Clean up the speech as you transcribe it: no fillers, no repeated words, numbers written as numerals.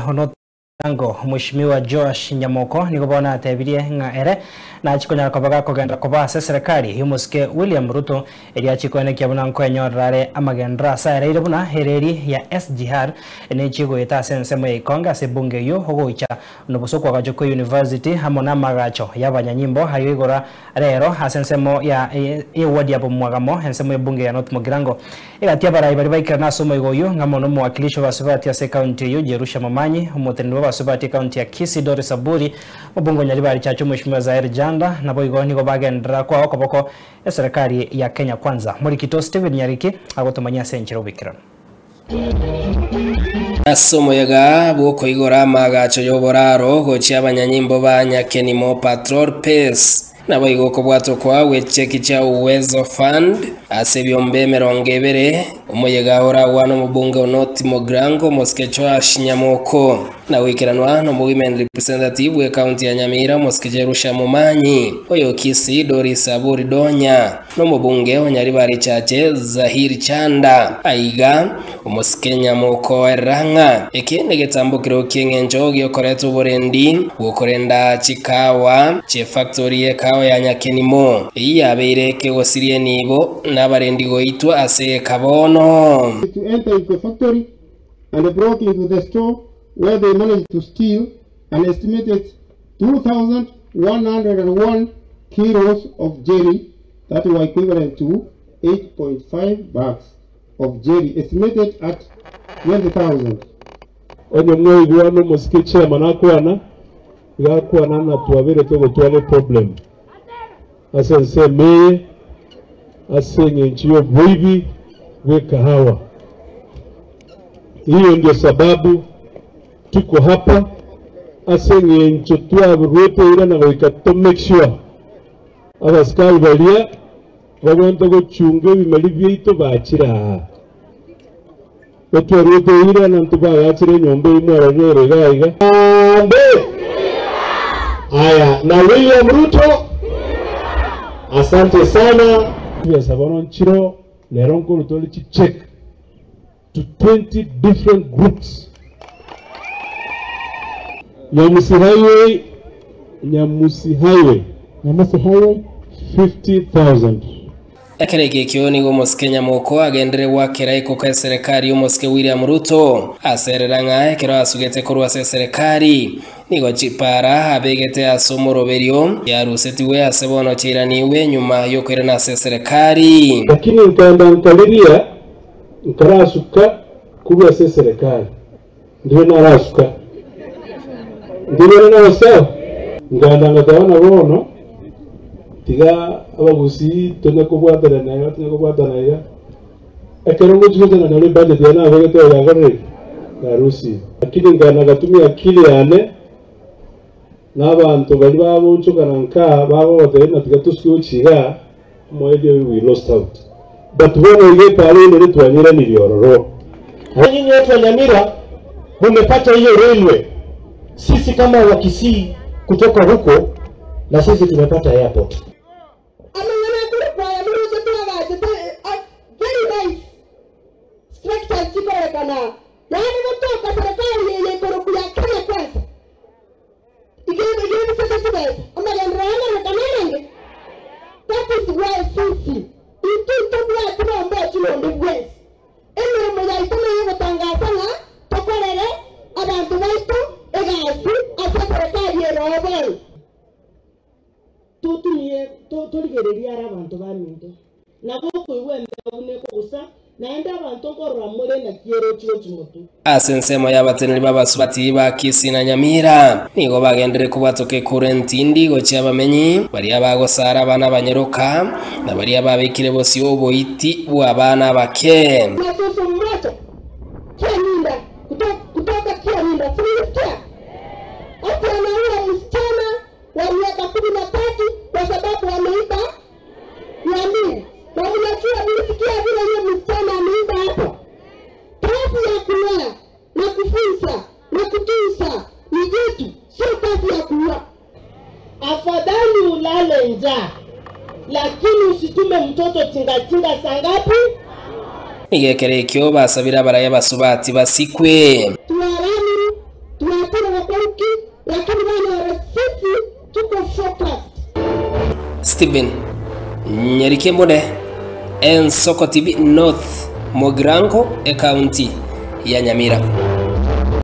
Onotango Mweshimiwa Joash Nyamoko nigo bono atebirie ng'a ere nachie konyara koba gakogenda koba ase eserekari y'omosike William Ruto erio achie koenekia buna nkoenyorera are amagenderero ase aereire buna ereri ya SGR nechie goeta ase ensemo ya Ikonge ase ebunge eyio ogoicha noboso kwagacho kwe University amo namagacho yabanyanyimbo ayio igora Rero ase ensemo ya eward ya Bomwagamo, ensemo y'ebunge ya North Mugirango, egati y'abarai baria baikerana ase omoigo oyio ng'amo nomowakilishi bw'abasubati ase ekaunti eyio Jerusha Momanyi, omoteneneri bw'abasubati ekaunti ya Kisii Doris Aburi, omobunge o Nyaribari Chache Omweshimiwa Zaheer Janda, naboigo nigo bagenderera koa okoboko eserekari ya Kenya Kwanza. Morikito Stephen Nyariki agotomanyia ase enchera oboikeranu. Ase omoyega bw'okoigora amaagacho y'oboraro gochia abanyanyimbo ba Nyakenimo Patrol Pace, Naboigo okobwatwa kwa gw'echeki chia Uwezo Fund ase ebiombe 20, omoyega oragwane omobunge o North Mugirango omosike Joash Nyamoko, na goikeranwa nomowomen representative bw'ecounty ya Nyamira omosike Jerusha Momanyi, oyo Kisii Doris Aburi Donya, Nomobunge o Nyaribari Chache Zahir Chanda aiga omosike nyamokoerera ng'a eke negetambokero ki'eng'encho giokoreta oborendi bw'okorenda chikawa chi'efactory y'ekawa ya Nyakenimo eyio yabeire kegosiria enibo na abarendi goitwa ase eka bono. To enter into the factory and broke into the store where they managed to steal an estimated 2,101 kilos of jelly that were equivalent to 8.5 bags of jelly estimated at 20,000. Onye mwaigwa nomosike chairman akwana, iga akwana ng'a twabeire togotwara eproblem ase ensemo eye ase eng'encho y'oboibi bw'ekahawa. Hiyo ndio sababu Tuko hapa ase eng'encho twaruete eira na goika to make sure abasikari baria bagwente gochunga ebimeri biaito bachire aa. Gotwaruete eira na ntobagachire enyomba eyio mwarorire ere iga iga. Harambee! Aya, na William Ruto, asante sana. Chibesa bono nchiro rero nkorwa tore chicheque to 20 different groups. Nyamusi Highway, Nyamusi Highway, Nyamusi Highway. 50,000. Ekero eke ekio nigo omosike Nyamoko agenderere goakera ekoka eserekari y'omosike William Ruto aserera ng'a ekero asugete korwa ase eserekari nigo chipara abegete ase omoroberio chiarusetigwe ase bono chiairanigwe nyuma y'okoirana ase eserekari. Lakini nkaenda nkariria Nkarasuka korwa ase eserekari, ndibe narasuka, ndibe nagosaba, nkaenda ngateba ng'a bono tiga abagusii tonya kobwaterana iga, tonya kobwatana iga, ekero ngochia gochana naro ebudget yaye nabegete oyo yakorire ki? Yarusirie. Lakini nkaenda ngatumia akili yane, na abanto baria bagoonchokana nkaa bagogotebia ng'a tiga tosuke gochia igaa, Omoerio oyo we lost out but bono iga epara ende twanyeranirie ororo. Nyinyi watu wa Nyamira mumepata hiyo railway, sisi kama Wakisii kutoka huko na sisi tumepata airport. Amang'ana akorokwa aya moroche twagachete very nice structures chikorekana aa, yaani gotoka serikali eye ekorokwa ya Kenya Kwanza Igeebisete chibesa, amagenderero aya narorekana arenge? That is why sisi intwe ntobwati nombochi nonde bwensi. Emeremo yaito neyogotangasa ng'a tokorere abanto baito egasi ase eserekari ere oo bono. Totumie torigererie are abanto baminto, na gokoigwa embeo buna ekogusa, naende abanto nkorora more naki ere ochigochi motwe. Ase ensemo y'abateneneri b'abasubati ba Kisii na Nyamira nigo bagenderire kobwatoka ekura entindi gochia abamenyi baria bagosara abana abanyeroka, na baria babekire bosio oboiti bw'abana abake. Masusu mmoja Kianinda kutoka Kianinda si nilisikia ati anaua msichana wa miaka 13 kwa sababu ameiba 200 na mnajua nilisikia vile hiyo msichana ameiba hapo. Kazi ya kulea na kufunza na kutunza ni yetu, sio kazi ya kuua. Afadhali ulale njaa lakini usitume mtoto tingatinga saa ngapi? Nigo ekero ekio basabire abarai abasubati basikwe. Twaranire. podcast. Stephen Nyarikembone, Ensoko TV North, Mugirango, Ekaunti ya Nyamira.